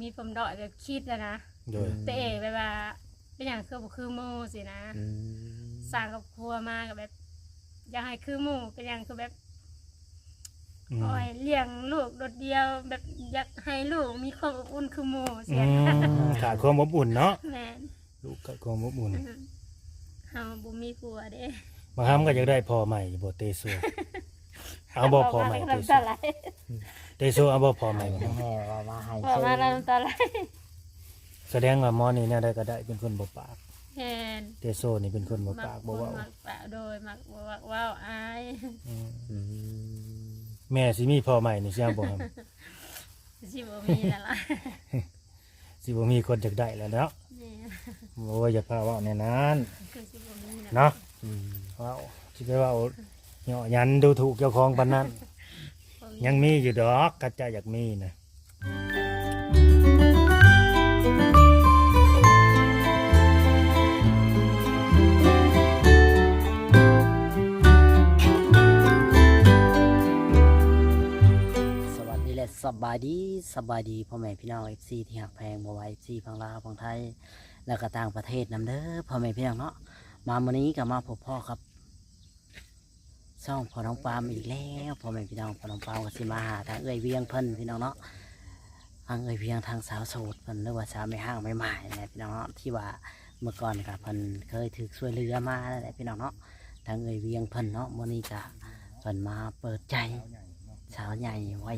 ມີປົມດ້ອຍແບບຄິດຫັ້ນນະ ໂດຍ ແຕ່ເອແບບວ່າ ເປັນຫຍັງຄືບໍ່ຄືໝູ່ຊີ້ນະ ອືມ ສ້າງຄອບຄົວມາກໍແບບ ຢາກໃຫ້ຄືໝູ່ ເປັນຫຍັງຄືແບບ ອືມ ໂອ້ຍ ລ້ຽງລູກໂດດດ່ຽວ ແບບຢາກໃຫ້ລູກມີຄວາມອົບອຸ່ນຄືໝູ່ ອື ຊີ້ນະ ຂາດຄວາມອົບອຸ່ນເນາະ ແມ່ນ ລູກຂາດຄວາມອົບອຸ່ນ ອືມ ເຮົາບໍ່ມີຜົວເດ້ ບັກຫຳກໍຢາກໄດ້ພໍ່ໃໝ່ຢູ່ບໍ່ ເຕໂຊ ເອົາບໍ່ພໍ່ໃໝ່ ເຕໂຊ ເຕໂຊ ເອົາບໍ່ພໍ່ໃໝ່ບໍ່ ແມ່ວ່າມາໃຫ້ ພໍ່ມາແລ້ວນ້ຳຕາໄຫຼ ສະແດງວ່າໝໍນີ້ແນວໃດກໍໄດ້ ເປັນຄົນບໍ່ປາກ ແມ່ນ ເຕໂຊນີ້ເປັນຄົນບໍ່ປາກ ມັກ ບໍ່ເວົ້າ ຄົນມັກປາກ ໂດຍ ມັກ ບໍ່ມັກເວົ້າ ອາຍ ອືມ ອືມ ແມ່ຊິມີພໍ່ໃໝ່ນີ້ຊິເອົາບໍ່ຫຳ ຊິບໍ່ມີແລ້ວລະ ຊິບໍ່ມີຄົນຢາກໄດ້ແລ້ວເນາະ ແມ່ນ ໂອ້ຍ ຢ່າພາເວົ້າແນວນັ້ນ ຄືຊິບໍ່ມີແລ້ວ ເນາະ ອືມ ເວົ້າ ຊິໄປເວົ້າເຍາະຫຍັນດູຖູກເຈົ້າຂອງປານນັ້ນ ບໍ່ມີ ຍັງມີຢູ່ດອກ ຄັນເຈົ້າຢາກມີນະ ສະຫວັດດີ ແລະ ສະບາຍດີ ສະບາຍດີພໍ່ແມ່ພີ່ນ້ອງ ເອັຟຊີ ທີ່ຮັກແພງ ບໍ່ວ່າ ເອັຟຊີ ຝັ່ງລາວ ຝັ່ງໄທ ແລ້ວກໍຕ່າງປະເທດນຳເດີ ພໍ່ແມ່ພີ່ນ້ອງເນາະ ມາມື້ນີ້ກໍມາພົບພໍ້ກັບ ຊ່ອງພໍ່ນ້ອງປາມອີກແລ້ວ ພໍ່ແມ່ພີ່ນ້ອງ ພໍ່ນ້ອງປາມກໍຊິມາຫາທາງເອື້ອຍວຽງເພິ່ນ ພີ່ນ້ອງເນາະ ທາງເອື້ອຍວຽງ ທາງສາວໂສດເພິ່ນ ຫຼືວ່າສາວແມ່ຮ້າງແມ່ໝ້າຍແຫຼະ ພີ່ນ້ອງເນາະ ທີ່ວ່າເມື່ອກ່ອນກໍເພິ່ນເຄີຍຖືກຊ່ວຍເຫຼືອມານັ້ນແຫຼະ ພີ່ນ້ອງເນາະ ທາງເອື້ອຍວຽງເພິ່ນເນາະ ມື້ນີ້ກໍເພິ່ນມາເປີດໃຈ ສາວໃຫຍ່ໄວ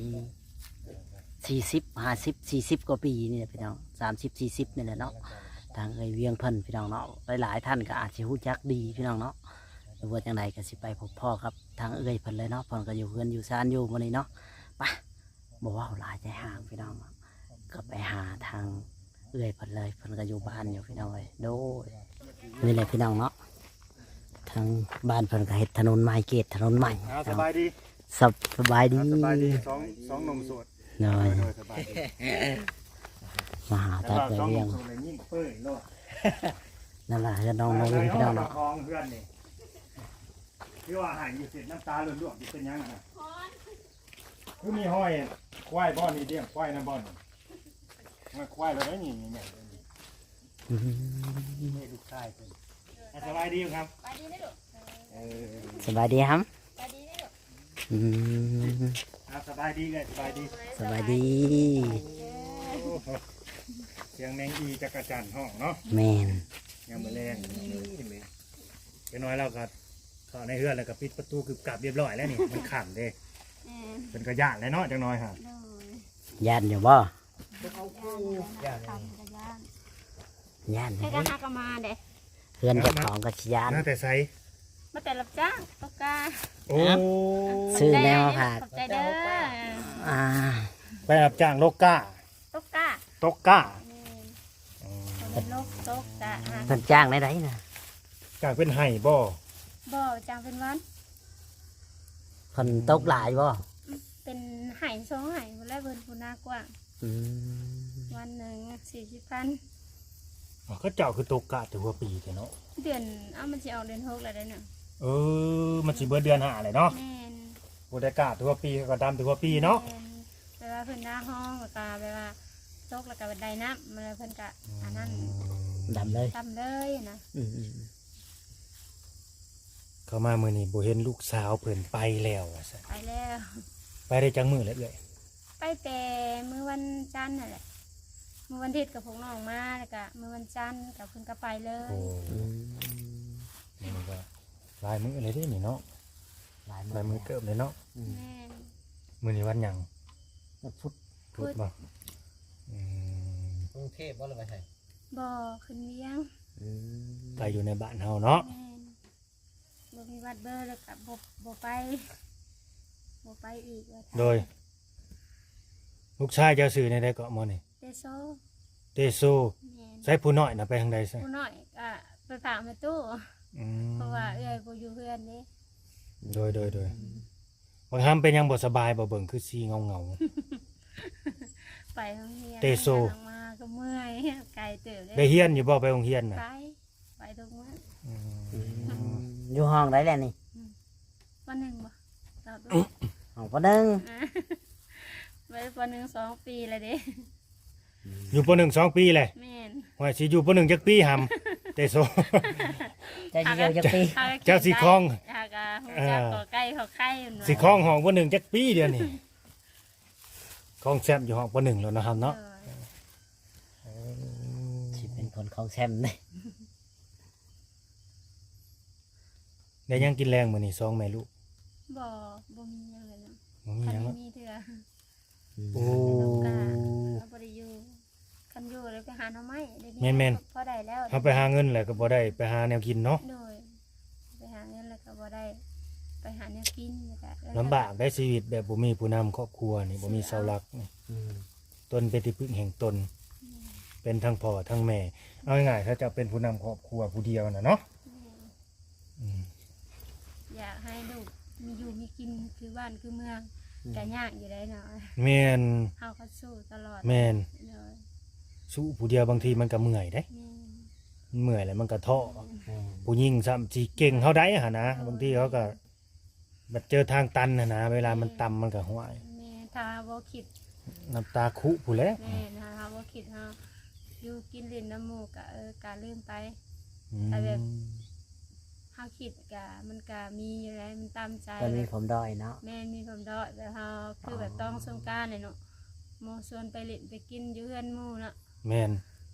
ສີ່ສິບ ຫ້າສິບ ສີ່ສິບກວ່າປີນີ້ແຫຼະ ພີ່ນ້ອງ ສາມສິບ ສີ່ສິບນີ້ແຫຼະເນາະ ທາງເອື້ອຍວຽງເພິ່ນ ພີ່ນ້ອງເນາະ ຫຼາຍໆທ່ານກໍອາດຊິຮູ້ຈັກດີ ພີ່ນ້ອງເນາະ ຫຼືວ່າຈັ່ງໃດກໍຊິໄປພົບພໍ້ກັບທາງເອື້ອຍເພິ່ນເລີຍເນາະ ເພິ່ນກໍຢູ່ເຮືອນຢູ່ຊານຢູ່ມື້ນີ້ເນາະ ໄປ ບໍ່ເວົ້າຫຼາຍໃຈຫ້າງ ພີ່ນ້ອງ ກໍໄປຫາທາງເອື້ອຍເພິ່ນເລີຍ ເພິ່ນກໍຢູ່ບ້ານຢູ່ ພີ່ນ້ອງເອີຍ ໂດຍ ນີ້ແຫຼະ ພີ່ນ້ອງເນາະ ທາງບ້ານເພິ່ນກໍເຮັດຖະໜົນໃໝ່ ເກດຖະໜົນໃໝ່ ອ່າ ສະບາຍດີ ສະ ສະບາຍດີ ອ່າ ສະບາຍດີ ສອງ ສອງໜຸ່ມໂສດ ໂດຍ ໂດຍ ສະບາຍດີ ມາຫາ ແຕ່ວ່າສອງໜຸ່ມໂສດແລ້ວຍິ້ມເປີຍໂລດ ນັ້ນລະ ເຮືອນນ້ອງນ້ອງ ພີ່ນ້ອງເນາະ ຂອງເຮືອນນີ້ ຄືວ່າໃຫ້ຢູ່ເສດນ້ຳຕາຫຼວງໆ ຢູ່ເປັນຫຍັງຫັ້ນນະ ຄືມີຫ້ອຍຄວາຍບໍ່ນີ້ ລ້ຽງຄວາຍນຳບໍ່ນີ້ ຫ້ອຍຄວາຍລະໄດ້ນີ້ ນີ້ ນີ້ ອືມ ນີ້ລູກຊາຍເພິ່ນ ອ່ະ ສະບາຍດີຄັບ ສະບາຍດີເດີລູກ ເອີ ສະບາຍດີຫຳ ສະບາຍດີເດີລູກ ອືມ ອ່າ ສະບາຍດີເອື້ອຍ ສະບາຍດີ ສະບາຍດີ ໂອ້ໂຫ ສຽງແມງອີຈັກກະຈັນຮ້ອງເນາະ ແມ່ນ ຍາມມື້ແລງ ຈັກໜ້ອຍລາວກໍເຂົ້າໃນເຮືອນ ແລ້ວກໍປິດປະຕູກຶບກັບຮຽບຮ້ອຍແລ້ວນີ້ ມັນຄ່ຳເດ້ ແມ່ນ ເພິ່ນກໍຢ້ານແຫຼະເນາະ ຈັກໜ້ອຍຫາ ໂດຍ ຢ້ານຢູ່ບໍ່? ຢ້ານ ຢ້ານ ຢ້ານ ຢ້ານ ເພິ່ນກໍຫາກໍມາເດ້ ເຮືອນເຈົ້າຂອງກໍຊິຢ້ານ ມາແຕ່ໃສ? ມາແຕ່ຮັບຈ້າງຕົກກ້າ ໂອ້ ຊື້ແນວມາຝາກ ຂອບໃຈເດີ ອ່າ ໄປຮັບຈ້າງຕົກກ້າ ຕົກກ້າ ຕົກກ້າ ແມ່ນ ອືມ ເພິ່ນຕົກກ້າ ເພິ່ນຈ້າງແນວໃດນະ? ຈ້າງເປັນໄຮ່ບໍ່? ບໍ່ ຈ້າງເປັນວັນ ເພິ່ນຕົກຫຼາຍບໍ່? ເປັນໄຮ່ສອງໄຮ່ພຸ້ນແຫຼະ ເພິ່ນຜູ້ນາກວ້າງ ອືມ ວັນໜຶ່ງສີ່ສິບພັນ ອໍ ເຂົາເຈົ້າຄືຕົກກະແຕ່ຫົວປີແທ້ເນາະ ເດືອນ ເອົ້າ ມັນຊິອອກເດືອນຫົກແລ້ວເດ້ນະ ເອີ ມັນຊິເບິດເດືອນຫ້າແລ້ວເນາະ ແມ່ນ ບໍ່ໄດ້ກະແຕ່ຫົວປີ ເຂົາກໍດຳແຕ່ຫົວປີເນາະ ແມ່ນ ແບບວ່າເພິ່ນໜ້າຮ້ອນ ແລ້ວກໍແບບວ່າຕົກ ແລ້ວກໍໄດ້ນ້ຳ ແລ້ວເພິ່ນກໍ ອືມ ອັນນັ້ນ ດຳເລີຍ ດຳເລີຍນະ ອືມ ເຂົ້າມາມື້ນີ້ບໍ່ເຫັນລູກສາວເພິ່ນ ໄປແລ້ວວ່າຊັ້ນ ໄປແລ້ວ ໄປໄດ້ຈັກມື້ແລ້ວເອື້ອຍ? ໄປແຕ່ມື້ວັນຈັນນັ້ນແຫຼະ ມື້ວັນທິດກໍພວກນ້ອງມາ ແລ້ວກໍມື້ວັນຈັນກໍເພິ່ນກໍໄປເລີຍ ໂອ້ ອືມ ນີ້ກໍຫຼາຍມື້ແລ້ວເດ້ນີ້ເນາະ ຫຼາຍມື້ ຫຼາຍມື້ເຕີບເລີຍເນາະ ອືມ ແມ່ນ ມື້ນີ້ວັນຫຍັງ? ວັນພຸດ ພຸດບໍ່? ອືມ ຢູ່ກຸງເທບບໍ່ ຫຼືໄປໃສ? ບໍ່ ຂຶ້ນວຽງ ອືມ ໄປຢູ່ໃນບ້ານເຮົາເນາະ ແມ່ນ ບໍ່ມີວັດເບີ ແລ້ວກໍບໍ່ ບໍ່ໄປ ບໍ່ໄປອີກວ່າ ໂດຍ ລູກຊາຍເຈົ້າຊື່ແນວໃດເກາະໝໍນີ້? ເຕໂຊ ເຕໂຊ ແມ່ນ ໃສຜູ້ນ້ອຍນະ ໄປທາງໃດໃສ? ຜູ້ນ້ອຍກໍໄປຝາກແມ່ຕູ້ ອືມ ເພາະວ່າເອື້ອຍບໍ່ຢູ່ເຮືອນເດ້ ໂດຍ ໂດຍ ໂດຍ ອືມ ບັກຫຳເປັນຫຍັງບໍ່ສະບາຍບໍ່? ເບິ່ງຄືຊິເຫງົາໆ ໄປໂຮງຮຽນ ເຕໂຊ ມາກໍເມື່ອຍ ໄກເຕີບເດ້ ໄດ້ຮຽນຢູ່ບໍ່? ໄປໂຮງຮຽນນະ ໄປ ໄປທຸກມື້ ອືມ ຢູ່ຫ້ອງໃດແລ້ວນີ້? ອືມ ປໍໜຶ່ງບໍ່? ຕອບດູ ຫ້ອງປໍໜຶ່ງ ໄປປໍໜຶ່ງສອງປີແລ້ວເດ້ ອື ຢູ່ ป.หนึ่ง ສອງປີແຫຼະ. ແມ່ນ. ວ່າຊິຢູ່ ป.หนึ่ง ຈັກປີຫຳ ເຕໂຊ? ເຈົ້າຊິຢູ່ຈັກປີ? ເຈົ້າຊິຄອງ ຫາກະຮູ້ຈັກ ເອີ ກໍໄກ່ເຂົາໄຂ່ ຊິຄອງຫ້ອງ ป.หนึ่ง ຈັກປີດຽວນີ້? ຄອງແຊມຢູ່ຫ້ອງ ป.หนึ่ง ແລ້ວເນາະຫຳເນາະ. ໂດຍ. ເອີ ຊິເປັນຄົນຄອງແຊມເດ້. ໄດ້ຫຍັງກິນແລງມື້ນີ້ສອງແມ່ລູກ? ບໍ່ ບໍ່ມີຫຍັງເລີຍເນາະ. ບໍ່ມີຫຍັງເນາະ. ມີເທື່ອ. ອືມ. ໂອ້ ເຮົາບໍ່ໄດ້ຢູ່ ຄັນຢູ່ແລ້ວໄປຫາໜໍ່ໄມ້. ແມ່ນໆ. ພໍໄດ້ແລ້ວ ເຮົາໄປຫາເງິນແລ້ວກໍບໍ່ໄດ້ໄປຫາແນວກິນເນາະ. ໂດຍ. ໄປຫາເງິນແລ້ວກໍບໍ່ໄດ້ໄປຫາແນວກິນ ແລ້ວກໍ ລຳບາກໄດ໋ ຊີວິດແບບບໍ່ມີຜູ້ນຳຄອບຄົວນີ້ ບໍ່ມີເສົາຫຼັກນີ້. ອືມ. ຕົນເປັນທີ່ປຶ້ງແຫ່ງຕົນ. ແມ່ນ. ເປັນທັງພໍ່ທັງແມ່ ເອົາງ່າຍໆ ຖ້າເຈົ້າເປັນຜູ້ນຳຄອບຄົວຜູ້ດຽວນະເນາະ. ແມ່ນ. ອືມ. ຢາກໃຫ້ລູກມີຢູ່ມີກິນຄືບ້ານຄືເມືອງ ອືມ ກໍຍາກຢູ່ໄດ໋ເນາະ. ແມ່ນ. ເຮົາກໍສູ້ຕະຫຼອດ. ແມ່ນ. ໂດຍ. ສູ້ຜູ້ດຽວບາງທີມັນກໍເມື່ອຍເດ້. ແມ່ນ. ມັນເມື່ອຍແລ້ວມັນກໍທໍ້. ແມ່ນ. ຜູ້ຍິງຊ້ຳຊິເກັ່ງເຮົາໄດ້ຫັ້ນນະ. ໂດຍ. ບາງທີເຮົາກໍ ບັດເຈີທາງຕັນຫັ້ນນະ ເວລາມັນ ແມ່ນ ຕ່ຳມັນກໍຫ້ວຍ. ແມ່ນ. ຖ້າເຮົາບໍ່ຄິດ ນ້ຳຕາຄຸພຸ້ນແຫຼະ. ແມ່ນ. ຖ້າເຮົາບໍ່ຄິດ ເຮົາຢູ່ກິນຫຼິ້ນນຳໝູ່ກໍ ເອີ ກະລືມໄປ. ອືມ. ຖ້າແບບເຮົາຄິດກະ ມັນກະມີຢູ່ແຫຼະ ມັນຕາມໃຈ. ມັນມີຜົມດ້ອຍເນາະ. ແມ່ນ. ມີຜົມດ້ອຍ ແບບເຮົາຄືແບບ ອໍ ຕ້ອງສົງການນີ້ເນາະ ໝູ່ຊວນໄປຫຼິ້ນໄປກິນຢູ່ເຮືອນໝູ່ເນາະ. ແມ່ນ.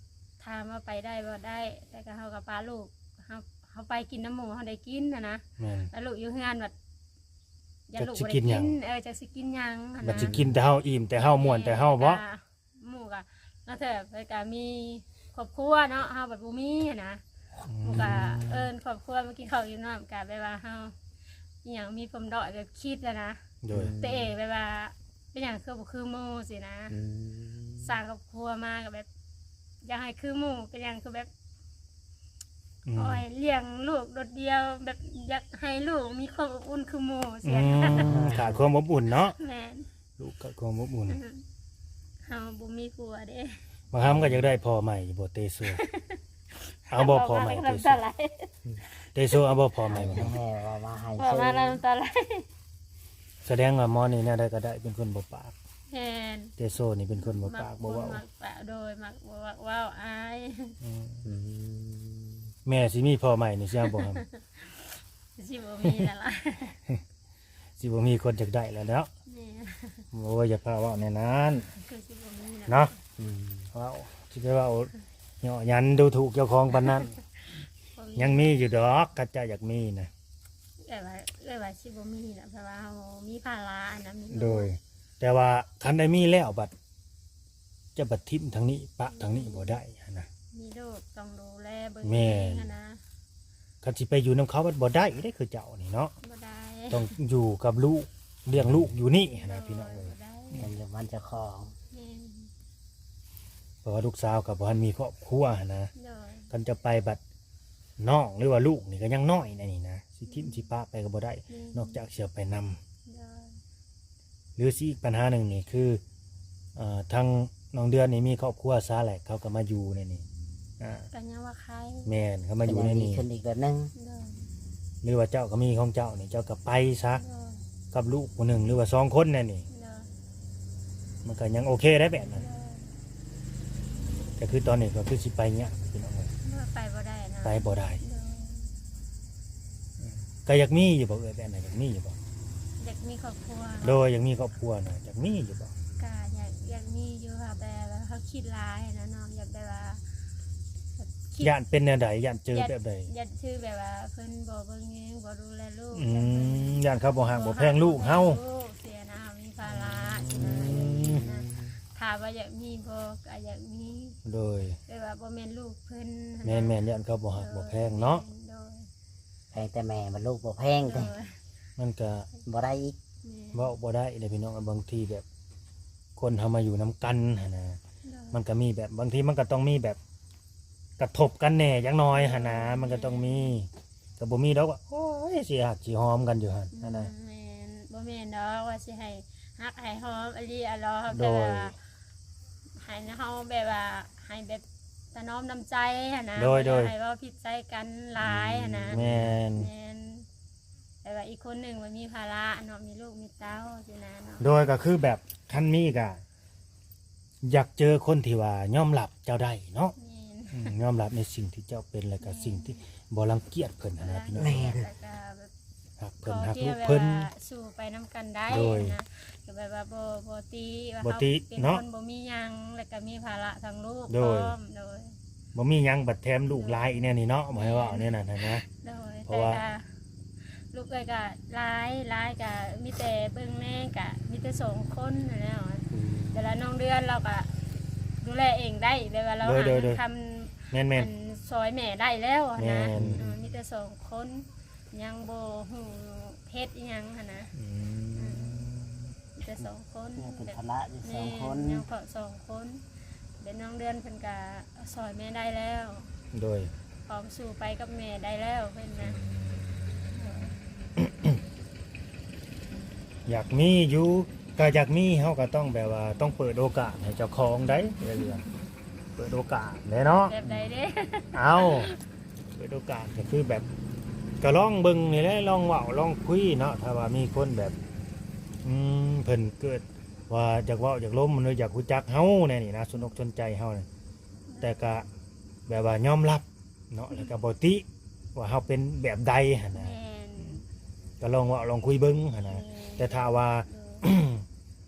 ຖາມວ່າໄປໄດ້ບໍ່? ໄດ້ ແຕ່ກໍເຮົາກໍປະລູກ ເຮົາ ເຮົາໄປກິນນຳໝູ່ ເຮົາໄດ້ກິນຫັ້ນນະ. ແມ່ນ. ແລ້ວລູກຢູ່ເຮືອນບັດ ຢ້ານລູກບໍ່ໄດ້ກິນ. ຈັກຊິກິນຫຍັງ? ເອີ ຈັກຊິກິນຫຍັງຫັ້ນນະ. ບັດຊິກິນແຕ່ເຮົາ ອີ່ມແຕ່ເຮົາ ມ່ວນແຕ່ເຮົາບໍ? ແມ່ນ. ກໍໝູ່ກໍລາງເທື່ອເພິ່ນກໍມີຄອບຄົວເນາະ ເຮົາບັດບໍ່ມີຫັ້ນນະ. ອືມ. ໝູ່ກໍເອີ້ນຄອບຄົວມາກິນເຂົ້າກິນນ້ຳ ກໍແບບວ່າເຮົາ ອີ່ຫຍັງ ມີຜົມດ້ອຍແບບຄິດຫັ້ນນະ. ໂດຍ. ແຕ່ເອງແບບວ່າ ເປັນຫຍັງຄືບໍ່ຄືໝູ່ຊີ້ນະ. ອືມ. ສ້າງຄອບຄົວມາກໍແບບ ຢາກໃຫ້ຄືໝູ່ ເປັນຫຍັງຄືແບບ ອືມ ໂອ້ຍ ລ້ຽງລູກໂດດດ່ຽວ ແບບຢາກໃຫ້ລູກມີຄວາມອົບອຸ່ນຄືໝູ່ຊີ້. ອືມ. ຂາດຄວາມອົບອຸ່ນເນາະ. ແມ່ນ. ລູກຂາດຄວາມອົບອຸ່ນ. ອືມ. ເຮົາບໍ່ມີຜົວເດ້. ບັກຫຳກໍຢາກໄດ້ພໍ່ໃໝ່ຢູ່ບໍ່ ເຕໂຊ? ເອົາບໍ່ພໍ່ໃໝ່ ເຕໂຊ? ເຕໂຊ ເອົາບໍ່ພໍ່ໃໝ່? ໃຫ້ແມ່ວ່າມາໃຫ້ ເວົ້າມານ້ຳຕາໄຫຼ. ສະແດງວ່າໝໍນີ້ແນວໃດກໍໄດ້ ເປັນຄົນບໍ່ປາກ. ແມ່ນ. ເຕໂຊນີ້ເປັນຄົນບໍ່ປາກ ມັກ ບໍ່ເວົ້າ ມັກປາກ. ໂດຍ. ມັກບໍ່ມັກເວົ້າ ອາຍ. ອືມ. ອືມ. ແມ່ຊິມີພໍ່ໃໝ່ນີ້ຊິເອົາບໍ່ຫຳ? ຊິບໍ່ມີແລ້ວລະ. ຊິບໍ່ມີຄົນຢາກໄດ້ແລ້ວເນາະ. ແມ່ນ. ໂອ້ຍ ຢ່າພາເວົ້າແນວນັ້ນ ຄືຊິບໍ່ມີແລ້ວເນາະ. ອືມ. ເວົ້າ ຊິໄປເວົ້າເຍາະຫຍັນດູຖູກເຈົ້າຂອງປານນັ້ນ. ບໍ່ມີ. ຍັງມີຢູ່ດອກ ຄັນເຈົ້າຢາກມີນະ. ເອື້ອຍວ່າ ເອື້ອຍວ່າຊິບໍ່ມີນະ ເພາະວ່າເຮົາມີພາລະນະ ມີລູກ. ໂດຍ. ແຕ່ວ່າຄັນໄດ້ມີແລ້ວບັດ ຈະບັດຖິ້ມທາງນີ້ ປະທາງນີ້ບໍ່ໄດ້ຫັ້ນນະ. ມີລູກຕ້ອງດູແລເບິ່ງເອງຫັ້ນນະ. ແມ່ນ. ຄັນຊິໄປຢູ່ນຳເຂົາມັນບໍ່ໄດ້ເດ້ ຄືເຈົ້ານີ້ເນາະ. ບໍ່ໄດ້. ຕ້ອງຢູ່ກັບລູກ ລ້ຽງລູກຢູ່ນີ້ຫັ້ນນະ. ໂດຍ. ພີ່ນ້ອງເອີຍ ບໍ່ໄດ້. ຕ້ອງຢູ່ບ້ານເຈົ້າຂອງ. ແມ່ນ. ເພາະວ່າລູກສາວກໍບໍ່ທັນມີຄອບຄົວຫັ້ນນະ. ໂດຍ. ຄັນຈະໄປບັດນ້ອງ ຫຼືວ່າລູກນີ້ກໍຍັງນ້ອຍໃນນີ້ນະ ຊິຖິ້ມ ອືມ ຊິປະໄປກໍບໍ່ໄດ້. ແມ່ນ. ນອກຈາກຊິເອົາໄປນຳ. ໂດຍ. ຫຼືຊິອີກບັນຫາໜຶ່ງນີ້ຄື ເອີ ທາງນ້ອງເດືອນນີ້ມີຄອບຄົວຊະແຫຼະ ເຂົາກໍມາຢູ່ໃນນີ້ ອ່າ ກໍຍັງວ່າໄຄ. ແມ່ນ. ເຂົາມາຢູ່ໃນນີ້ ກໍຍັງດີຂຶ້ນອີກແບບໜຶ່ງ. ໂດຍ. ຫຼືວ່າເຈົ້າກໍມີຂອງເຈົ້ານີ້ ເຈົ້າກໍໄປຊະ. ໂດຍ. ກັບລູກຜູ້ໜຶ່ງ ຫຼືວ່າສອງຄົນໃນນີ້. ໂດຍ. ມັນກໍຍັງໂອເຄໄດ໋ແບບນັ້ນ. ໂດຍ. ກໍຄືຕອນນີ້ກໍຄືຊິໄປຍາກພີ່ນ້ອງເອີຍ ໄປບໍ່ໄດ້ນະ ໄປບໍ່ໄດ້. ໂດຍ. ກໍຢາກມີຢູ່ບໍ່ເອື້ອຍ ແບບນັ້ນ ຢາກມີຢູ່ບໍ່? ຢາກມີຄອບຄົວ. ໂດຍ. ຢາກມີຄອບຄົວນະ ຢາກມີຢູ່ບໍ່? ກໍຢາກ ຢາກມີຢູ່ ແຕ່ວ່າເຮົາຄິດຫຼາຍນະນ້ອງ ຢ້ານແບບວ່າ ຄິດ ຢ້ານເປັນແນວໃດ? ຢ້ານເຈີແບບໃດ? ຢ້ານ ຢ້ານຄືແບບວ່າເພິ່ນບໍ່ເບິ່ງແຍງ ບໍ່ດູແລລູກ. ອືມ. ຢ້ານເຂົາບໍ່ຮັກບໍ່ແພງລູກເຮົາ. ລູກເສຍນະ ເຮົາມີພາລະ. ອືມ. ຖາມວ່າຢາກມີບໍ່? ກໍຢາກມີ. ໂດຍ. ແຕ່ວ່າບໍ່ແມ່ນລູກເພິ່ນ. ແມ່ນໆ. ຢ້ານເຂົາບໍ່ຮັກບໍ່ແພງເນາະ. ໂດຍ. ແພງແຕ່ແມ່ ມັນລູກບໍ່ແພງເດ້. ໂດຍ. ມັນກະ ບໍ່ໄດ້ອີກ. ແມ່ນ. ເວົ້າບໍ່ໄດ້ເດ້ພີ່ນ້ອງ ບາງທີແບບຄົນເຮົາມາຢູ່ນຳກັນຫັ້ນນະ. ໂດຍ. ມັນກະມີແບບ ບາງທີມັນກະຕ້ອງມີແບບກະທົບກັນແດ່ຈັກໜ້ອຍຫັ້ນນະ. ແມ່ນ. ມັນກະຕ້ອງມີ. ກະບໍ່ມີດອກວ່າ ໂອ້ຍ ຊິຮັກຊິຫອມກັນຢູ່ຫັ້ນຫັ້ນນະ. ແມ່ນ. ບໍ່ແມ່ນດອກວ່າຊິໃຫ້ຮັກໃຫ້ຫອມອີ່ຫຼີອະຫຼໍ. ໂດຍ. ແຕ່ວ່າ ໃຫ້ເຮົາແບບວ່າ ໃຫ້ແບບປະນອມນ້ຳໃຈຫັ້ນນະ. ໂດຍໆ. ບໍ່ຢາກໃຫ້ເວົ້າຜິດໃສ່ກັນຫຼາຍຫັ້ນນະ. ອືມ. ແມ່ນ. ແມ່ນ. ແຕ່ວ່າອີກຄົນໜຶ່ງມັນມີພາລະເນາະ ມີລູກມີເຕົ້າຊີ້ນະເນາະ. ໂດຍ. ກໍຄືແບບຄັນມີກະ ຢາກເຈີຄົນທີ່ວ່າຍອມຮັບເຈົ້າໄດ້ເນາະ. ແມ່ນ ອືມ ຍອມຮັບໃນສິ່ງທີ່ເຈົ້າເປັນ ແລ້ວກໍ ແມ່ນ ສິ່ງທີ່ບໍ່ລັງກຽດເພິ່ນຫັ້ນນະ ພີ່ນ້ອງ. ແມ່ນ ແລ້ວກໍແບບ ຮັກເພິ່ນ ຂໍ ຮັກ ເພຍ ລູກເພິ່ນ ແບບວ່າ ສູ້ໄປນຳກັນໄດ້ ໂດຍ ນະ. ກໍແບບວ່າບໍ່ ບໍ່ຕິວ່າ ບໍ່ຕິ ເຮົາເປັນ ເນາະ ຄົນບໍ່ມີຫຍັງ ແລ້ວກໍມີພາລະທາງລູກ ໂດຍ ພ້ອມ ໂດຍ ບໍ່ມີຫຍັງ ບັດແຖມລູກ ໂດຍ ຫຼາຍອີກແນວນີ້ເນາະ ບໍ່ໃຫ້ເວົ້າແນວນັ້ນຫັ້ນນະ. ໂດຍ ເພາະວ່າ ແຕ່ກໍ ລູກເອື້ອຍກໍຫຼາຍ ຫຼາຍກໍມີແຕ່ເບິ່ງແຍງ ກໍມີແຕ່ສອງຄົນຫັ້ນແຫຼະ. ອືມ ແຕ່ລະນ້ອງເດືອນລາວກໍດູແລເອງໄດ້ ແບບວ່າລາວ ໂດຍ ຫາ ໂດຍ ເງິນຄຳ ແມ່ນໆ ອັນ ຊ່ອຍແມ່ໄດ້ແລ້ວຫັ້ນນະ. ແມ່ນ ເອີ ມີແຕ່ສອງຄົນ ຍັງບໍ່ຮູ້ເຮັດອີ່ຫຍັງຫັ້ນນະ. ອືມ ເອີ ມີແຕ່ສອງຄົນ ຍັງເປັນພາລະຢູ່ ແບບ ສອງຄົນ ແມ່ນ ຍັງເພາະສອງຄົນ. ແບບນ້ອງເດືອນເພິ່ນກະຊ່ອຍແມ່ໄດ້ແລ້ວ ໂດຍ ພ້ອມສູ້ໄປກັບແມ່ໄດ້ແລ້ວເພິ່ນນະ. ອືມ ຢາກມີຢູ່ ກໍຢາກມີ ເຮົາກໍຕ້ອງແບບວ່າຕ້ອງເປີດໂອກາດໃຫ້ເຈົ້າຂອງໄດ໋ ເອີ ເປີດໂອກາດແຫຼະເນາະ. ແບບໃດເດ້? ເອົ້າ ເປີດໂອກາດກໍຄືແບບ ກໍລອງເບິ່ງນີ້ແຫຼະ ລອງເວົ້າລອງຄຸຍເນາະ. ຖ້າວ່າມີຄົນແບບ ອືມ ເພິ່ນເກີດວ່າຢາກເວົ້າຢາກລົມ ຫຼື ຢາກຮູ້ຈັກເຮົາແນວນີ້ນະ ສົນອົກສົນໃຈເຮົານີ້ ແຕ່ກະແບບວ່າຍອມຮັບເນາະ ແລ້ວກໍບໍ່ຕິວ່າເຮົາເປັນແບບໃດຫັ້ນນະ. ແມ່ນ ກໍລອງເວົ້າລອງຄຸຍເບິ່ງຫັ້ນນະ. ແມ່ນ ແຕ່ຖ້າວ່າ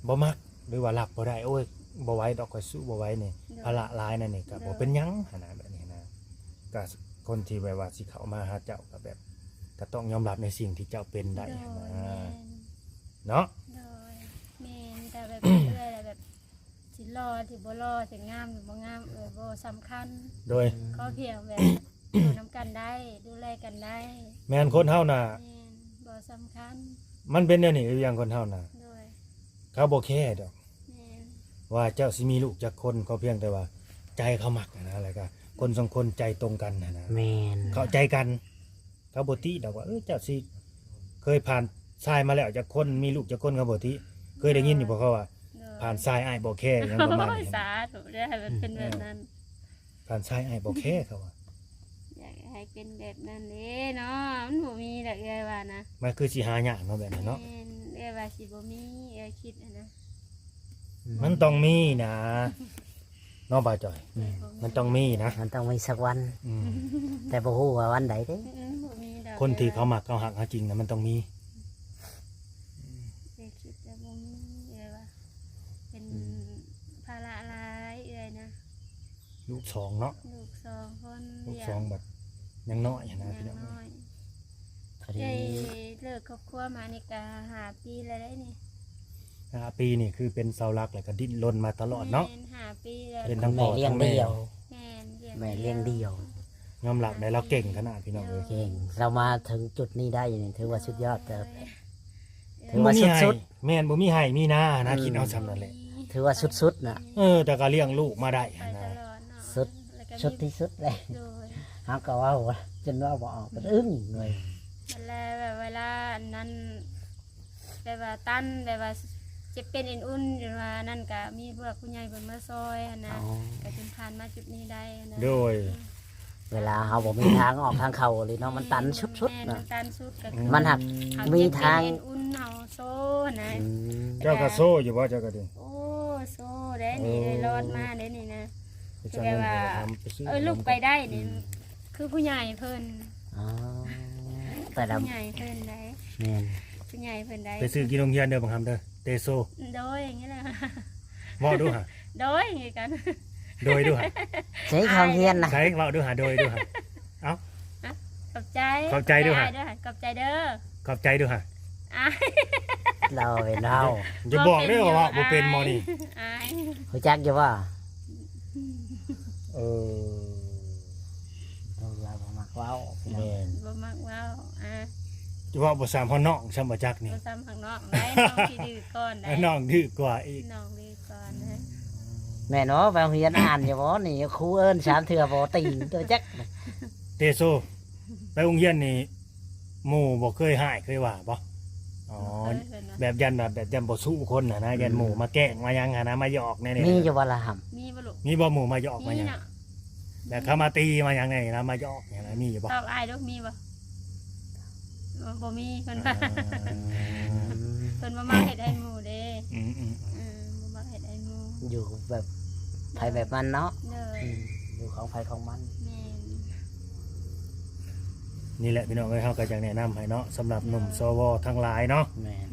ໂດຍ ບໍ່ມັກ ຫຼືວ່າຮັບບໍ່ໄດ້ ໂອ້ຍ ບໍ່ໄຫວດອກ ຂ້ອຍສູ້ບໍ່ໄຫວນີ້ ໂດຍ ພາລະຫຼາຍນັ້ນນີ້ ກໍ ໂດຍ ບໍ່ເປັນຫຍັງຫັ້ນນະ. ແບບນີ້ຫັ້ນນະ ກໍຄົນທີ່ແບບວ່າຊິເຂົ້າມາຫາເຈົ້າ ກໍແບບ ກໍຕ້ອງຍອມຮັບໃນສິ່ງທີ່ເຈົ້າເປັນໄດ້ຫັ້ນນະ. ໂດຍ ແມ່ນ ເນາະ. ໂດຍ ແມ່ນ ແຕ່ແບບເອື້ອຍແບບ ຊິຫຼໍ່ຊິບໍ່ຫຼໍ່ ຊິງາມຫຼືບໍ່ງາມ ເອື້ອຍບໍ່ສຳຄັນ ໂດຍ ຂໍພຽງແບບ ຢູ່ນຳກັນໄດ້ ດູແລກັນໄດ້. ແມ່ນ ຄົນເຮົານະ ແມ່ນ ບໍ່ສຳຄັນ ມັນເປັນແນວນີ້ ອີ່ຫຍັງຄົນເຮົານະ ໂດຍ ເຂົາບໍ່ແຄດອກ ແມ່ນ ວ່າເຈົ້າຊິມີລູກຈັກຄົນ ຂໍພຽງແຕ່ວ່າໃຈເຂົາມັກຫັ້ນນະ ແລ້ວກໍຄົນສອງຄົນໃຈຕົງກັນຫັ້ນນະ ແມ່ນ ເຂົ້າໃຈກັນ. ເຂົາບໍ່ຕິດອກວ່າ ເອີ ເຈົ້າຊິເຄີຍຜ່ານຊາຍມາແລ້ວຈັກຄົນ ມີລູກຈັກຄົນ ເຂົາບໍ່ຕິ. ເຄີຍໄດ້ຍິນຢູ່ບໍ່ເຂົາວ່າ ໂດຍ ຜ່ານຊາຍອ້າຍບໍ່ແຄ ຫຍັງປະມານນີ້ ໂອ້ຍ ສາທຸ ຢ່າໃຫ້ມັນເປັນແບບນັ້ນ ຜ່ານຊາຍອ້າຍບໍ່ແຄ ເຂົາວ່າ. ຢາກໃຫ້ເປັນແບບນັ້ນເດ້ເນາະ ມັນບໍ່ມີດອກ ເອື້ອຍວ່ານະ. ມັນຄືຊິຫາຍາກເນາະ ແບບນັ້ນເນາະ. ແມ່ນ ເອື້ອຍວ່າຊິບໍ່ມີ ເອື້ອຍຄິດຫັ້ນນະ. ມັນຕ້ອງມີນະ ເນາະ ບ່າວຈອຍ. ອືມ ມັນຕ້ອງມີນະ ມັນຕ້ອງມີສັກວັນ. ອືມ ແຕ່ບໍ່ຮູ້ວ່າວັນໃດເດ້. ອືມ ບໍ່ມີດອກ ຄົນທີ່ເຂົາມັກເຂົາຮັກເຮົາຈິງນະ ມັນຕ້ອງມີ. ເອື້ອຍຄິດແຕ່ບໍ່ມີ ເອື້ອຍວ່າເປັນ ອືມ ພາລະຫຼາຍເອື້ອຍນະ. ລູກສອງເນາະ ລູກສອງຄົນ ລູກສອງບັດຍັງນ້ອຍຫັ້ນນະ ພີ່ນ້ອງເອີຍ. ເອີຍ ເລີກຄອບຄົວມານີ້ກະຫ້າປີແລ້ວເດ້ນີ້. ຫ້າປີນີ້ຄືເປັນເສົາຫຼັກ ແລ້ວກະດີ້ນລົນມາຕະຫຼອດເນາະ. ແມ່ນ ຫ້າປີແລ້ວ ເປັນທັງພໍ່ທັງແມ່. ແມ່ນ ແມ່ລ້ຽງດຽວ ຍອມຮັບໄດ້ ລາວເກັ່ງຂະໜາດ ພີ່ນ້ອງເອີຍ. ເກັ່ງ ລາວມາເຖິງຈຸດນີ້ໄດ້ນີ້ ຖືວ່າສຸດຍອດແລ້ວ. ໂດຍ ຖືວ່າສຸດໆ. ແມ່ນ ບໍ່ມີໄຮ່ມີນານະ ອືມ ກິນເອົາຊ່ຳນັ້ນແຫຼະ ຖືວ່າສຸດໆນະ. ເອີ ແຕ່ກໍລ້ຽງລູກມາໄດ້ຫັ້ນນະ ໄປຕະຫຼອດເນາະ ສຸດ ແລ້ວກໍມີ ສຸດທີ່ສຸດເລີຍ. ໂດຍ ເຮົາກໍເວົ້າຈົນເວົ້າບໍ່ອອກ ອືມ ອຶ້ງເລີຍ. ແລ້ວແບບເວລາອັນນັ້ນ ແບບວ່າຕັນ ແບບວ່າເຈັບເປັນເອັນອຸ່ນ ຈົນວ່ານັ້ນ ກໍມີຜູ້ຫຼັກຜູ້ໃຫຍ່ເພິ່ນມາຊ່ອຍຫັ້ນນະ. ອໍ ກໍຈົນຜ່ານມາຈຸດນີ້ໄດ້ຫັ້ນນະ. ໂດຍ ເວລາເຮົາບໍ່ມີທາງອອກທາງເຂົ້າອີ່ຫຼີເນາະ ມັນຕັນສຸດໆ ແມ່ນ ນະ ມັນຕັນສຸດ ກໍຄື ມັນຫາກມີທາງ ເຈັບເປັນເອັນອຸ່ນເຮົາໂຊຫັ້ນນະ. ອືມ ເຈົ້າກໍໂຊຢູ່ບໍ່ ເຈົ້າກໍດີ? ໂອ້ ໂຊເດ້ນີ້ ໂອ້ ເລີຍລອດມາເດ້ນີ້ນະ. ຄືແບບວ່າ ເອີ ລຸກໄປໄດ້ນີ້ ອືມ ຄືຜູ້ໃຫຍ່ເພິ່ນ. ອໍ ແຕ່ລະ ຜູ້ໃຫຍ່ເພິ່ນໄດ໋. ແມ່ນ ຜູ້ໃຫຍ່ເພິ່ນໄດ໋. ໄປຊື້ກິນໂຮງຮຽນເດີບັງຄຳເດີ ເຕໂຊ. ໂດຍ ຢ່າງນີ້ແຫຼະ ເວົ້າດູຫະ. ໂດຍ ຄືກັນ. ໂດຍດູຫະ. ໃສຂອງຮຽນນະ ໃສ ເວົ້າດູຫະ ໂດຍດູຫະ. ເອົ້າ ຂອບໃຈ ຂອບໃຈດູຫະ. ຂອບໃຈເດີ ຂອບໃຈດູຫະ. ອ້າຍ ລາວເປັນເຮົາ ຢ່າບອກເດີວ່າເວົ້າບໍ່ເປັນໝໍນີ້. ອາຍ ຮູ້ຈັກຢູ່ບໍ່? ເອີ ລາວບໍ່ມັກເວົ້າ ພີ່ນ້ອງ. ແມ່ນ ບໍ່ມັກເວົ້າ. ອາ ຈະເວົ້າບໍ່ສ່ຳຮອດນ້ອງ ສ່ຳບໍ່ຈັກນີ້ ບໍ່ສ່ຳຮອດນ້ອງໄດ໋. ນ້ອງຊິດື້ກ່ອນໄດ໋ ນ້ອງດື້ກວ່າອີກ ນ້ອງດື້ກ່ອນນະ. ແມ່ນບໍ່? ໄປໂຮງຮຽນອ່ານຢູ່ບໍ່ນີ້? ຄູເອີ້ນສາມເທື່ອບໍ່ຕີນຕົວຈັກ. ເຕໂຊ ໄປໂຮງຮຽນນີ້ ໝູ່ບໍ່ເຄີຍຮ້າຍເຄີຍວ່າບໍ່? ອໍ ບໍ່ເຄີຍເພິ່ນວ່າ ແບບຢ້ານວ່າ ແບບຢ້ານບໍ່ສູ້ຄົນຫັ້ນນະ ຢ້ານໝູ່ ອືມ ມາແກ້ງມາຫຍັງຫັ້ນນະ ມາຫຍອກແນວນີ້. ມີຢູ່ບໍ່ລະຫຳ? ມີບໍ່ລູກ? ມີບໍ່ໝູ່ມາຫຍອກມາຫຍັງ? ມີນະ ແບບເຂົາມາຕີມາຫຍັງແນວນີ້ນະ ມາຫຍອກຫຍັງນະ ມີຢູ່ບໍ່? ຕອບອ້າຍດູ ມີບໍ່? ບໍ່ ບໍ່ມີ ເພິ່ນວ່າ ອ່າ ເພິ່ນບໍ່ມັກເຮັດໃຫ້ໝູ່ເດ້. ອືມໆ ເອີ ບໍ່ມັກເຮັດໃຫ້ໝູ່ ຢູ່ແບບ ໃຜແບບມັນເນາະ ໂດຍ ອືມ ຢູ່ຂອງໃຜຂອງມັນ ແມ່ນ ນີ້ແຫຼະພີ່ນ້ອງເອີຍ ເຮົາກໍຢາກແນະນຳໃຫ້ເນາະ ສຳລັບໜຸ່ມ ໂດຍ ສວ ທັງຫຼາຍເນາະ ແມ່ນ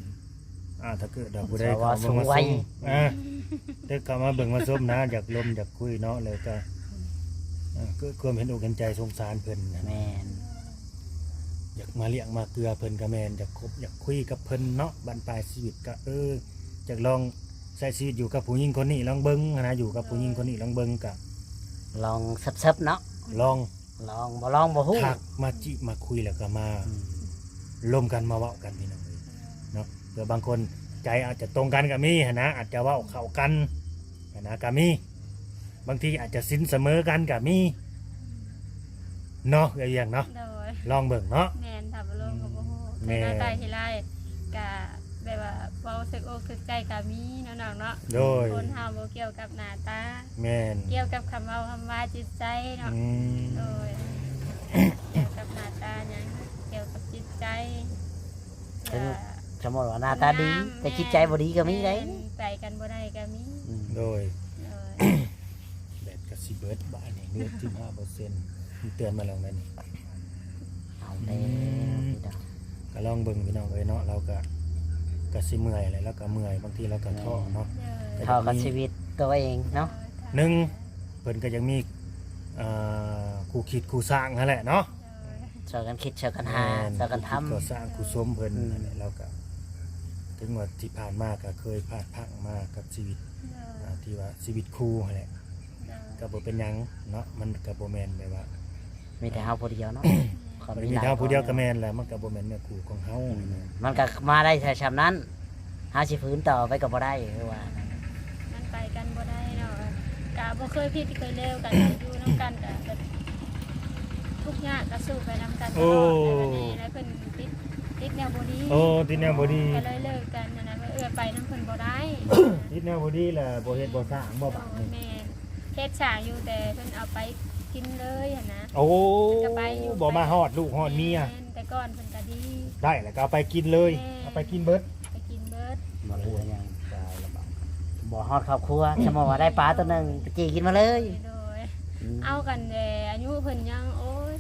ອ່າ ຖ້າເກີດວ່າຜູ້ໃດເຂົ້າມາເບິ່ງມາຊົມ ອ່າ ເດີເຂົ້າມາເບິ່ງມາຊົມນະ ຢາກລົມຢາກຄຸຍເນາະ ແລ້ວກໍ ອ່າ ເກີດຄວາມເຫັນອົກເຫັນໃຈສົງສານເພິ່ນນະ ແມ່ນ ຢາກມາລ້ຽງມາເກືອເພິ່ນກໍແມ່ນ ຢາກຄົບຢາກຄຸຍກັບເພິ່ນເນາະ ບັ້ນປາຍຊີວິດກໍ ເອີ ຢາກລອງໃຊ້ຊີວິດຢູ່ກັບຜູ້ຍິງຄົນນີ້ລອງເບິ່ງຫັ້ນນະ ຢູ່ກັບຜູ້ຍິງຄົນນີ້ລອງເບິ່ງກໍ ລອງເຊີບໆເນາະ ລອງ ລອງ ບໍ່ລອງບໍ່ຮູ້ ທັກມາຈິມາຄຸຍ ແລ້ວກໍມາ ອືມ ລົມກັນມາເວົ້າກັນພີ່ນ້ອງເອີຍເນາະ ເພື່ອບາງຄົນໃຈອາດຈະຕົງກັນກໍມີຫັ້ນນະ ອາດຈະເວົ້າເຂົ້າກັນຫັ້ນນະກໍມີ ບາງທີອາດຈະສິນສະເໝີກັນກໍມີເນາະ ເອື້ອຍວຽງເນາະ ໂດຍ ລອງເບິ່ງເນາະ ແມ່ນ ຖ້າບໍ່ລອງກໍບໍ່ຮູ້ ອືມ ແມ່ນ ແຕ່ໜ້າຕາທີ່ຫຼາຍກໍແບບວ່າເວົ້າຖືກອົກຖືກໃຈກໍມີເນາະນ້ອງເນາະ ໂດຍ ຄົນເຮົາບໍ່ກ່ຽວກັບໜ້າຕາ ແມ່ນ ກ່ຽວກັບຄຳເວົ້າຄຳວ່າຈິດໃຈເນາະ ອືມ ໂດຍ ກ່ຽວກັບໜ້າຕາຫຍັງ ກ່ຽວກັບຈິດໃຈ ເຖິງ ເອີ ສົມມຸດວ່າໜ້າຕາດີ ງາມ ແຕ່ຈິດໃຈບໍ່ດີກໍມີເດ້ ແມ່ນ ໄປກັນບໍ່ໄດ້ກໍມີ ອືມ ໂດຍ ໂດຍ ແບດກໍຊິເບິດບາດນີ້ ເຫຼືອສິບຫ້າເປີເຊັນ ມັນເຕືອນມາແລ້ວນັ້ນ ເອົາແລ້ວ ອືມ ພີ່ນ້ອງ ກໍລອງເບິ່ງພີ່ນ້ອງເອີຍເນາະ ລາວກໍ ກໍຊິເມື່ອຍແຫຼະ ລາວກໍເມື່ອຍ ບາງທີລາວກໍທໍ້ເນາະ ແມ່ນ ກໍຢາກມີ ທໍ້ກັບຊີວິດຕົວເອງເນາະ ໂດຍ ໜຶ່ງ ເພິ່ນກໍຍັງມີ ອ່າ ຄູ່ຄິດຄູ່ສ້າງຫັ້ນແຫຼະເນາະ ໂດຍ ຊ່ວຍກັນຄິດ ຊ່ວຍກັນຫາ ແມ່ນ ຊ່ວຍກັນທຳ ຄູ່ຄິດກໍ່ສ້າງຄູ່ສົມເພິ່ນ ອືມ ນັ້ນແຫຼະ ລາວກໍ ເຖິງວ່າທີ່ຜ່ານມາກໍເຄີຍພາດພລັ້ງມາກັບຊີວິດ ໂດຍ ອ່າ ທີ່ວ່າຊີວິດຄູ່ຫັ້ນແຫຼະ ໂດຍ ກໍບໍ່ເປັນຫຍັງເນາະ ມັນກໍບໍ່ແມ່ນແບບວ່າ ມີແຕ່ເຮົາຜູ້ດຽວເນາະ ຄວາມ ມີແຕ່ເຮົາຜູ້ດຽວກໍແມ່ນແຫຼະ ມັນກໍບໍ່ແມ່ນເນື້ອຄູ່ຂອງເຮົາ ອືມ ມັນກໍມາໄດ້ແຕ່ຊ່ຳນັ້ນ ເຮົາຊິຝືນຕໍ່ໄປກໍບໍ່ໄດ້ ຄືວ່າ ມັນໄປກັນບໍ່ໄດ້ເນາະ ກະບໍ່ເຄີຍຜິດເຄີຍເລວກັນ ຢູ່ນຳກັນກະແບບທຸກຍາກກະສູ້ໄປນຳກັນຕະຫຼອດ ໂອ້ ແລ້ວບັດນີ້ແລ້ວເພິ່ນຕິດ ຕິດແນວບໍ່ດີ ໂອ້ ຕິດແນວບໍ່ດີ ກະເລີຍເລີກກັນຫັ້ນນະ ເອື້ອຍໄປນຳເພິ່ນບໍ່ໄດ້ ຕິດແນວບໍ່ດີແລ້ວບໍ່ເຮັດບໍ່ສ້າງບໍ່ບາດນີ້ ແມ່ນ ເຮັດສ້າງຢູ່ແຕ່ເພິ່ນເອົາໄປກິນເລີຍຫັ້ນນະ ໂອ້ ເພິ່ນກໍໄປຢູ່ ບໍ່ມາຮອດລູກຮອດເມຍ ແມ່ນ ແຕ່ກ່ອນເພິ່ນກໍດີ ໄດ້ແລ້ວກໍເອົາໄປກິນເລີຍ ແມ່ນ ເອົາໄປກິນເບິດ ໄປກິນເບິດ ບໍ່ເຫຼືອຫຍັງ ຕາຍລະບາດ ບໍ່ຮອດຄອບຄົວ ສະໝໍວ່າໄດ້ປາໂຕໜຶ່ງ ໄປຈີ່ກິນມາເລີຍ ໂດຍ ອືມ ເອົາກັນແຕ່ອາຍຸເພິ່ນຍັງ ໂອ້ຍ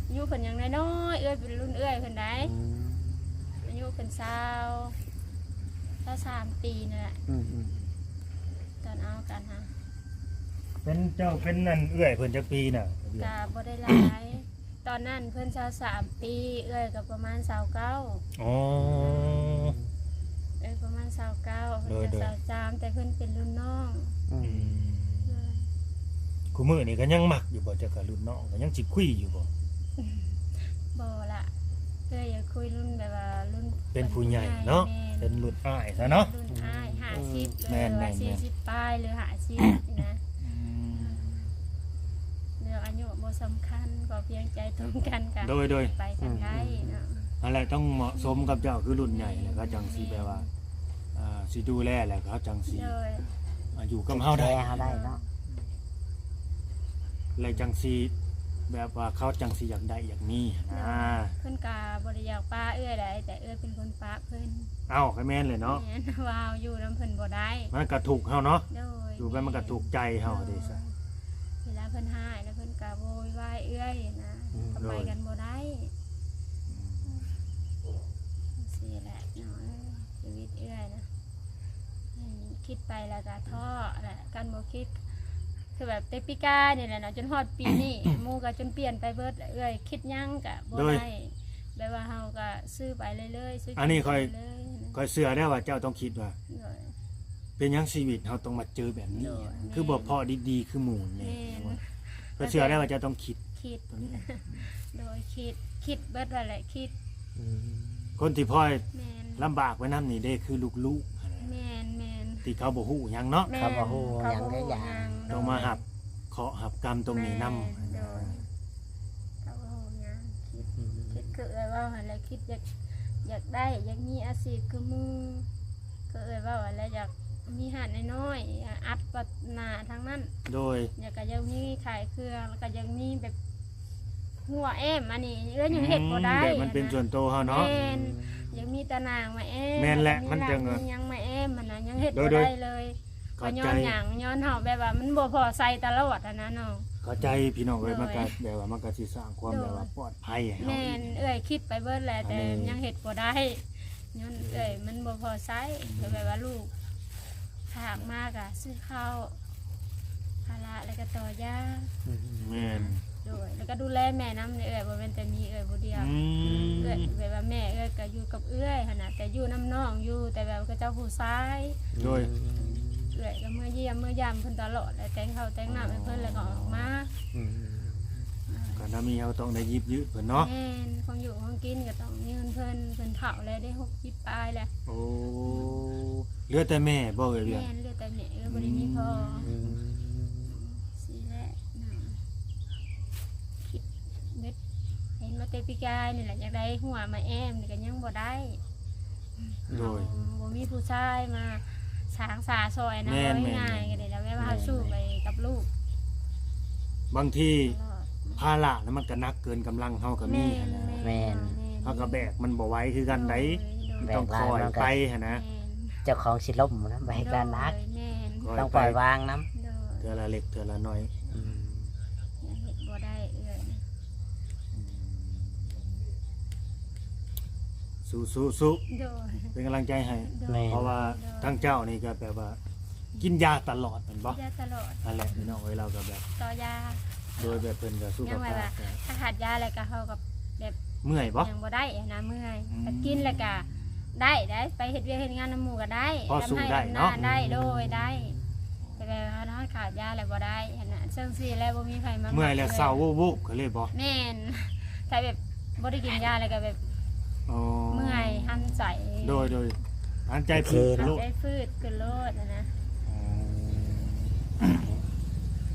ອາຍຸເພິ່ນຍັງນ້ອຍໆ ເອື້ອຍເປັນລຸ້ນເອື້ອຍເພິ່ນໃດ ອືມ ອາຍຸເພິ່ນຊາວ ຊາວສາມປີນີ້ແຫຼະ ອືມໆ ຕອນເອົາກັນຫາ ເປັນເຈົ້າ ເປັນອັນເອື້ອຍເພິ່ນຈັກປີນະ? ກະບໍ່ໄດ້ຫຼາຍ ຕອນນັ້ນເພິ່ນຊາວສາມປີ ເອື້ອຍກໍປະມານຊາວເກົ້າ ອໍ ເອື້ອຍປະມານຊາວເກົ້າ ເພິ່ນກໍຊາວສາມ ແຕ່ເພິ່ນເປັນລຸ້ນນ້ອງ ອືມ ໂດຍ ຄູ່ມື້ນີ້ກໍຍັງມັກຢູ່ບໍ່? ເຈົ້າກັບລຸ້ນນ້ອງກໍຍັງຊິຄຸຍຢູ່ບໍ່? ບໍ່ລະ ເອື້ອຍຢາກຄຸຍລຸ້ນແບບວ່າລຸ້ນ ເປັນຜູ້ໃຫຍ່ເນາະ ເປັນລຸ້ນອ້າຍຊະເນາະ ລຸ້ນອ້າຍ ຫ້າສິບ ແມ່ນໆໆ ຫຼືວ່າສີ່ສິບປາຍ ຫຼືຫ້າສິບນີ້ນະ ອືມ ເລື່ອງອາຍຸບໍ່ສຳຄັນ ຂໍພຽງໃຈຕົງກັນກະ ໂດຍໆ ໄປກັນໄດ້ເນາະ ອືມໆໆ ນັ້ນແຫຼະ ຕ້ອງເໝາະສົມກັບເຈົ້າ ຄືລຸ້ນໃຫຍ່ແລ້ວເຂົາຈັ່ງຊິແບບວ່າ ອ່າ ຊິດູແລ ແລ້ວເຂົາຈັ່ງຊິ ໂດຍ ອ່າ ຢູ່ກັບເຮົາໄດ້ ເຮົາໄດ້ເນາະ ແລ້ວຈັ່ງຊິແບບວ່າເຂົາຈັ່ງຊິຢາກໄດ້ຢາກມີຫັ້ນນະ ໂດຍ ເພິ່ນກະບໍ່ໄດ້ຢາກປະເອື້ອຍໃດ ແຕ່ເອື້ອຍເປັນຄົນປະເພິ່ນ ເອົ້າ ກໍແມ່ນແຫຼະເນາະ ແມ່ນ ວ່າເຮົາຢູ່ນຳເພິ່ນບໍ່ໄດ້ ມັນກະທຸກເຮົາເນາະ ໂດຍ ຢູ່ໄປມັນກະທຸກໃຈເຮົາເດ້ຊະ ເວລາເພິ່ນຮ້າຍແລ້ວເພິ່ນກະໂວຍວາຍເອື້ອຍນະ ອືມ ກໍໄປກັນບໍ່ໄດ້ ອືມ ຈັ່ງຊີ້ແຫຼະເນາະ ຊີວິດເອື້ອຍນະ ອືມ ຄິດໄປແລ້ວກໍທໍ້ແຫຼະ ຄັນບໍ່ຄິດ ຄືແບບແຕ່ປີກາຍນີ້ແຫຼະເນາະ ຈົນຮອດປີນີ້ ໝູ່ກໍຈົນປ່ຽນໄປເບິດ ເອື້ອຍຄິດຫຍັງກໍບໍ່ໄດ້ ໂດຍ ແບບວ່າເຮົາກໍຊື້ໄປເລື້ອຍໆ ຊື້ ອັນນີ້ຂ້ອຍ ກິນໄປເລື້ອຍໆ ຂ້ອຍເຊື່ອໄດ້ວ່າເຈົ້າຕ້ອງຄິດວ່າ ໂດຍ ເປັນຫຍັງຊີວິດເຮົາຕ້ອງມາເຈີແບບນີ້ ໂດຍ ຄືບໍ່ພໍດີໆຄືໝູ່ແດ່ ແມ່ນ ຂ້ອຍເຊື່ອໄດ້ວ່າເຈົ້າຕ້ອງຄິດ ຄິດ ໂຕນີ້ ໂດຍ ຄິດ ຄິດເບິດຫັ້ນແຫຼະ ຄິດ ອືມ ຄົນທີ່ພອຍ ແມ່ນ ລຳບາກໄປນຳນີ້ເດ້ ຄືລູກໆຫັ້ນແຫຼະ ແມ່ນໆ ທີ່ເຂົາບໍ່ຮູ້ຫຍັງເນາະ ແມ່ນ ເຂົາບໍ່ຮູ້ຫຍັງ ເຂົາບໍ່ຮູ້ຫຍັງ ຕ້ອງມາຮັບເຄາະຮັບກຳຕົງນີ້ນຳ ແມ່ນ ໂດຍ ເຂົາບໍ່ຮູ້ຫຍັງ ຄິດ ອືມ ຄິດຄືເອື້ອຍເວົ້າຫັ້ນແຫຼະ ຄິດຢາກ ຢາກໄດ້ ຢາກມີອາຊີບຄືໝູ່ ຄືເອື້ອຍເວົ້າຫັ້ນແຫຼະ ຢາກ ມີຮ້ານນ້ອຍໆ ອັດວັດໜ້າທາງນັ້ນ ໂດຍ ແລ້ວກໍຍັງມີຂາຍເຄື່ອງ ແລ້ວກໍຍັງມີແບບຫົວແອ້ມ ອັນນີ້ເອື້ອຍຍັງເຮັດບໍ່ໄດ້ ອືມ ແບບມັນເປັນສ່ວນໂຕເຮົາເນາະ ແມ່ນ ອືມ ຍັງມີຕາໜ່າງມາແອ້ມ ແມ່ນແຫຼະ ມັນຈັ່ງ ມີຫຍັງມາແອ້ມຫັ້ນນະ ຍັງເຮັດ ໂດຍ ບໍ່ໄດ້ເລີຍ ກໍຍ້ອນຫຍັງ ຍ້ອນເຮົາແບບວ່າມັນບໍ່ພໍໃຊ້ຕະຫຼອດຫັ້ນນະນ້ອງ. ເຂົ້າໃຈພີ່ນ້ອງເອີຍ ໂດຍ ມັນກໍແບບວ່າມັນກໍຊິສ້າງຄວາມ ໂດຍ ແບບວ່າປອດໄພໃຫ້ເຮົາ ແມ່ນ ເອື້ອຍຄິດໄປເບິດແຫຼະ ອັນນີ້ ແຕ່ຍັງເຮັດບໍ່ໄດ້ ຍ້ອນເອື້ອຍມັນບໍ່ພໍໃຊ້ ອືມ ກໍແບບວ່າລູກ ຝາກມາກະຊື້ເຂົ້າ ພາລະ ແລ້ວກະຕໍ່ຢາ. ອືມ ແມ່ນ ໂດຍ ແລ້ວກະດູແລແມ່ນຳເອື້ອຍ ບໍ່ແມ່ນແຕ່ມີເອື້ອຍຜູ້ດຽວ. ອືມ ເອື້ອຍ ແບບວ່າແມ່ເອື້ອຍກະຢູ່ກັບເອື້ອຍຫັ້ນນະ ແຕ່ຢູ່ນຳນ້ອງຢູ່ ແຕ່ແບບເຂົາເຈົ້າຜູ້ຊາຍ. ໂດຍ ອືມ ເອື້ອຍກະເມືອຢ້ຽມເມືອຢາມເພິ່ນຕະຫຼອດ ແລ້ວແຕ່ງເຂົ້າແຕ່ງນ້ຳໃຫ້ເພິ່ນ ອໍ ແລ້ວກະອອກມາ. ອືມ ກະນຳມີເຮົາຕ້ອງໄດ້ຢິບຢືມເພິ່ນເນາະ. ແມ່ນ ຂອງຢູ່ຂອງກິນກະຕ້ອງຢືມເພິ່ນ ເພິ່ນເຖົ້າແລ້ວເດ້ ຫົກສິບປາຍແລ້ວ. ໂອ້ ເຫຼືອແຕ່ແມ່ບໍ່ເອື້ອຍວຽນ? ແມ່ນ ເຫຼືອແຕ່ແມ່ ເອື້ອຍບໍ່ໄດ້ມີພໍ່. ອືມ ຊີ້ແຫຼະເນາະ ຄິດເບິດ ເຫັນມາແຕ່ປີກາຍນີ້ແຫຼະ ຢາກໄດ້ຫົວມາແອ້ມນີ້ກະຍັງບໍ່ໄດ້. ໂດຍ ເຮົາບໍ່ມີຜູ້ຊາຍມາສ້າງສາຊ່ອຍນະ ແມ່ນ ເວົ້າງ່າຍໆ ແມ່ນ ກໍໄດ້ແລ້ວ ແບບວ່າເຮົາ ແມ່ນ ສູ້ໄປກັບລູກ ບາງທີ ຕະຫຼອດ ພາລະນະ ມັນກໍໜັກເກີນກຳລັງເຮົາກໍມີ ແມ່ນ ຫັ້ນນະ. ແມ່ນ ແມ່ນ ເຮົາກໍແບກມັນບໍ່ໄຫວຄືກັນໃດ ໂດຍ ໂດຍ ມັນຕ້ອງຄ່ອຍໄປຫັ້ນນະ. ແມ່ນ ເຈົ້າຂອງຊິລົ້ມນຳ ແບກກໍໜັກ ໂດຍ ແມ່ນ ຄ່ອຍໄປ ຕ້ອງປ່ອຍວາງນຳ ໂດຍ ເທື່ອລະເລັກເທື່ອລະນ້ອຍ. ອືມ ຍັງເຮັດບໍ່ໄດ້ເອື້ອຍ. ສູ້ໆໆ ໂດຍ ເປັນກຳລັງໃຈໃຫ້ ໂດຍ ເພາະວ່າ ໂດຍ ທາງເຈົ້ານີ້ກໍແບບວ່າກິນຢາຕະຫຼອດແມ່ນບໍ່? ກິນຢາຕະຫຼອດ ຫັ້ນແຫຼະພີ່ນ້ອງເອີຍ ລາວກໍແບບຕໍ່ຢາ ໂດຍ ແບບເພິ່ນກໍສຸຂະພາບ ຍັງແບບວ່າ ແບບ ຖ້າຂາດຢາແລ້ວກໍເຮົາກໍແບບ ເມື່ອຍບໍ່? ຍັງບໍ່ໄດ້ຫັ້ນນະ ເມື່ອຍ ອືມ ຖ້າກິນແລ້ວກໍໄດ້ ໄດ້ໄປເຮັດວຽກເຮັດງານນຳໝູ່ກໍໄດ້ ພໍສູ້ໄດ້ເນາະ ດຳໄຮ່ດຳນາໄດ້ ອືມ ໂດຍ ໄດ້ ແຕ່ແບບວ່າເຮົາຂາດຢາແລ້ວບໍ່ໄດ້ຫັ້ນນະ ເຊິ່ງຊີ້ແລ້ວບໍ່ມີໃຜມາ ເມື່ອຍແລ້ວເຊົາວໂວບໆ ກໍເລີຍບໍ່? ແມ່ນ ຖ້າແບບບໍ່ໄດ້ກິນຢາແລ້ວກໍແບບ ອໍ ເມື່ອຍຫັນໃຈ ໂດຍໆ ຫັນໃຈ ໂອເຄ ຝືດ ເນາະ ຫັນໃຈຝືດຂຶ້ນໂລດຫັ້ນນະ. ອໍ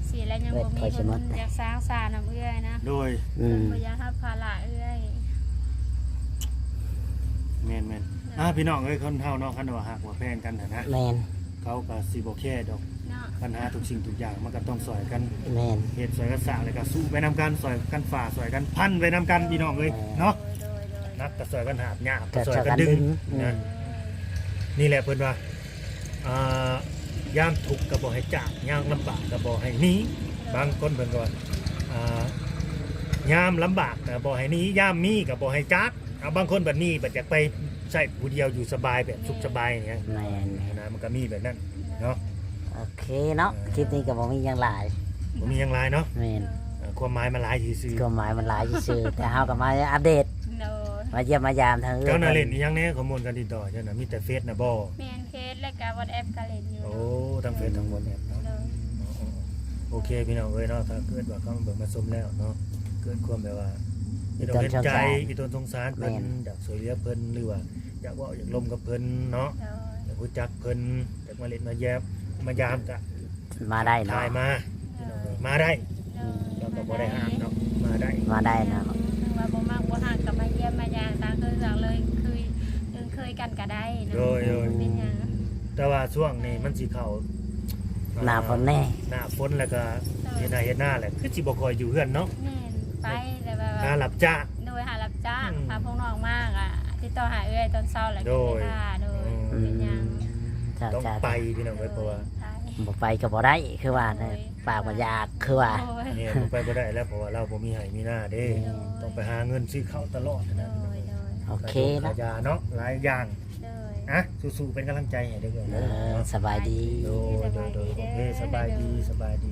ຊີ້ແລ້ວຍັງບໍ່ມີຄົນຢາກສ້າງສານຳເອື້ອຍນະ ໂດຍ ອືມ ເພິ່ນບໍ່ຢາກຮັບພາລະເອື້ອຍ. ແມ່ນໆ ອ່າ ພີ່ນ້ອງເອີຍ ຄົນເຮົາເນາະ ຄັນວ່າຮັກວ່າແພງກັນຫັ້ນນະ ແມ່ນ ເຂົາກໍຊິບໍ່ແຄດອກ ເນາະ ບັນຫາທຸກສິ່ງທຸກຢ່າງ ມັນກໍຕ້ອງຊ່ອຍກັນ ແມ່ນ ເຮັດຊ່ອຍກັນສ້າງ ແລ້ວກໍສູ້ໄປນຳກັນ ຊ່ອຍກັນຝ່າ ຊ່ອຍກັນພັນໄປນຳກັນ ພີ່ນ້ອງເອີຍ ເນາະ ໂດຍໆໆ ໜັກກໍຊ່ອຍກັນຫາບ ຍາກກໍຊ່ອຍກັນດຶງ ຊ່ອຍກັນດຶງ ນະ ອືມ ນີ້ແຫຼະເພິ່ນວ່າ ອ່າ ຍາມທຸກກໍບໍ່ໃຫ້ຈາກ ຍາມລຳບາກກໍບໍ່ໃຫ້ໜີ ບາງຄົນເພິ່ນກໍວ່າ ອ່າ ຍາມລຳບາກກໍບໍ່ໃຫ້ໜີ ຍາມມີກໍບໍ່ໃຫ້ຈາກ. ເອົາ ບາງຄົນບັດນີ້ບັດຢາກໄປໃຊ້ຜູ້ດຽວຢູ່ສະບາຍ ແບບສຸກສະບາຍຫຍັງ ແມ່ນໆ ນະ ມັນກໍມີແບບນັ້ນເນາະ. ໂອເຄເນາະ ເອີ ຄລິບນີ້ກໍບໍ່ມີຫຍັງຫຼາຍ ບໍ່ມີຫຍັງຫຼາຍເນາະ ແມ່ນ ເອີ ຄວາມໝາຍມັນຫຼາຍຊື່ໆ ຄວາມໝາຍມັນຫຼາຍຊື່ໆ ແຕ່ເຮົາກໍມາອັບເດດ ໂດຍ ມາຢ້ຽມມາຢາມທາງເອື້ອຍ ເຈົ້ານະ ເພິ່ນ ຫຼິ້ນອີ່ຫຍັງແດ່ ຄອມມ່ວນກັນຕິດຕໍ່ເຈົ້ານະ ມີແຕ່ເຟສນະບໍ່? ແມ່ນ ເຟສ ແລ້ວກໍວັອດແອັບກໍຫຼິ້ນຢູ່ ໂອ້ ທັງເຟສ ໂດຍ ທັງວັອດແອັບເນາະ ໂດຍ ໂອເຄ ພີ່ນ້ອງເອີຍເນາະ ຖ້າເກີດວ່າເຂົ້າມາເບິ່ງມາຊົມແລ້ວເນາະ ເກີດຄວາມແບບວ່າ ອີ່ຕົນເຫັນໃຈ ອີ່ຕົນສົງສານ ອີ່ຕົນສົງສານເພິ່ນ ແມ່ນ ຢາກຊ່ວຍເຫຼືອເພິ່ນ ຫຼືວ່າຢາກເວົ້າຢາກລົມກັບເພິ່ນເນາະ ໂດຍ ຢາກຮູ້ຈັກເພິ່ນ ຢາກມາຫຼິ້ນມາແຢມມາຢາມກະ ມາໄດ້ເນາະ ທາຍມາ ໂດຍ ພີ່ນ້ອງເອີຍ ມາໄດ້ ໂດຍ ເຮົາກໍບໍ່ໄດ້ຫ້າມເນາະ ມາໄດ້ ມາໄດ້ເນາະ ເຖິງວ່າບໍ່ມັກບໍ່ຮັກກໍມາຢ້ຽມມາຢາມ ຕ່າງຄົນຕ່າງເລີຍ ຄື ເຄີຍກັນກໍໄດ້ເນາະ ໂດຍໆ ບໍ່ເປັນຫຍັງ ແຕ່ວ່າຊ່ວງນີ້ມັນຊິເຂົ້າ ໜ້າຝົນແດ່ ໜ້າຝົນ ແລ້ວກໍ ໂດຍ ເຮັດໄຮ່ເຮັດນາແຫຼະ ຄືຊິບໍ່ຄ່ອຍຢູ່ເຮືອນເນາະ ແມ່ນ ໄປແຕ່ວ່າ ຫາຮັບຈ້າງ ໂດຍ ຫາຮັບຈ້າງ ອືມ ພາພວກນ້ອງມາກໍຕິດຕໍ່ຫາເອື້ອຍຕອນເຊົ້າ ແລ້ວ ໂດຍ ກໍໄປຖ້າ ໂດຍ ອືມ ເປັນຫຍັງ ເຈົ້າ ຕ້ອງໄປ ເຈົ້າ ພີ່ນ້ອງເອີຍ ໂດຍ ເພາະວ່າ ໄປ ບໍ່ໄປກໍບໍ່ໄດ້ ຄືວ່າ ໂດຍ ປາກບໍ່ຢາກ ຄືວ່າ ໂດຍ ແມ່ນ ບໍ່ໄປບໍ່ໄດ້ແລ້ວ ເພາະວ່າລາວບໍ່ມີໄຮ່ມີນາເດ້ ໂດຍ ຕ້ອງໄປຫາເງິນຊື້ເຂົ້າຕະຫຼອດ ໂດຍ ນະ ໂດຍ ໂອເຄເນາະ ຄ່າຢາເນາະ ຫຼາຍຢ່າງ ໂດຍ ອ່ະ ສູ້ໆ ເປັນກຳລັງໃຈໃຫ້ເດີ ເອີ ເນາະ ສະບາຍດີ ໂດຍ ໂດຍ ສະບາຍດີ ໂດຍ ເດີ ໂອເຄ ສະບາຍດີ ໂດຍ ສະບາຍດີ.